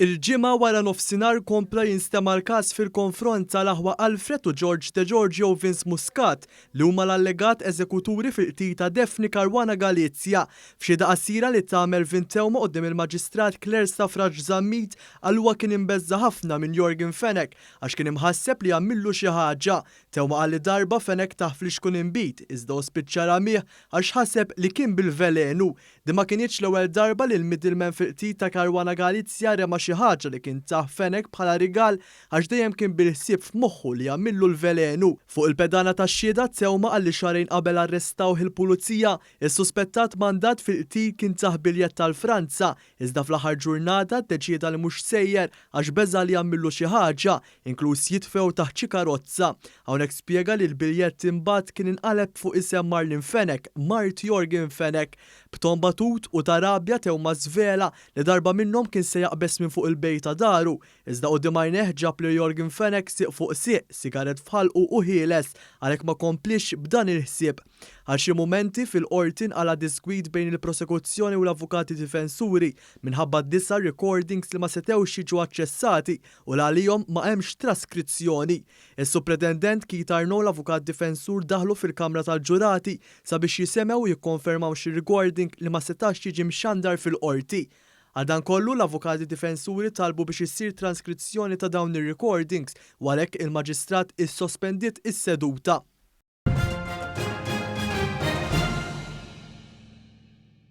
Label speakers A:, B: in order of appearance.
A: Il-Ġimgħa wara nofsinhar kompla jinstema' l-każ fil-konfront tal-aħwa Alfred u George Degiorgio u Vince Muscat li huma l-allegat eżekuturi fil-qtil ta' Daphne Caruana Galizia. F'xhieda qasira li ta Melvin Theuma quddiem il-Maġistrat Claire Stafrace Zammit qal huwa kien imbeżża' ħafna minn Yorgen Fenech għax kien imħasseb li jagħmillu xi ħaġa. Theuma qal li darba Fenech tah flixkun inbid iżda hu spiċċa ramih għax ħaseb li kien bil-velenu. Din ma kinitx l-ewwel darba li l-middleman fil-qtil ta' Caruana Galizia rema xi ħaġa li kien tah Fenech bħala rigal għax dejjem kien bil-ħsieb f'moħħu li jagħmillu l-velenu. Fuq il-pedana tax-xhieda Theuma qal li xahrejn qabel arrestawh il-pulizija, is-suspettat mandat fil-qtil kien tah biljett għal Franza iżda fl-aħħar ġurnata ddeċieda li mhux sejjer għax beża' li jagħmillu xi ħaġa, inkluż jitfgħu taħt xi karozza. Hawnhekk spjega li l-biljett imbagħad kien inqaleb fuq isem Marlene Fenech, mart Yorgen Fenech. B'ton batut u ta' rabja Theuma żvela li darba minnhom kien se jaqbeż minn fuq il-bejt ta' daru, iżda quddiem għajnejh ġab lil Yorgen Fenech sieq fuq sieq, sigarett f'ħalqu u ħieles, għalhekk ma kompliex b'dan il-ħsieb. Għal xi mumenti, fil-Qorti nqala' diskwit bejn il-prosekuzzjoni u l-avukati difensuri minħabba d-disa' recordings li ma setgħux jiġu aċċessati u li għalihom ma hemmx traskrizzjoni. Is-Supretendent Keith Arnaud u l-avukat difensur daħlu fil-kamra tal-ġurati sabiex jisemgħu u jikkonfermaw xi recording li ma setax jiġi mxandar fil-Qorti. Għal dan kollu, l-avukati difensuri talbu biex issir transkrizzjoni ta' dawn ir-recordings u għalhekk il-Maġistrat issospendiet is-seduta.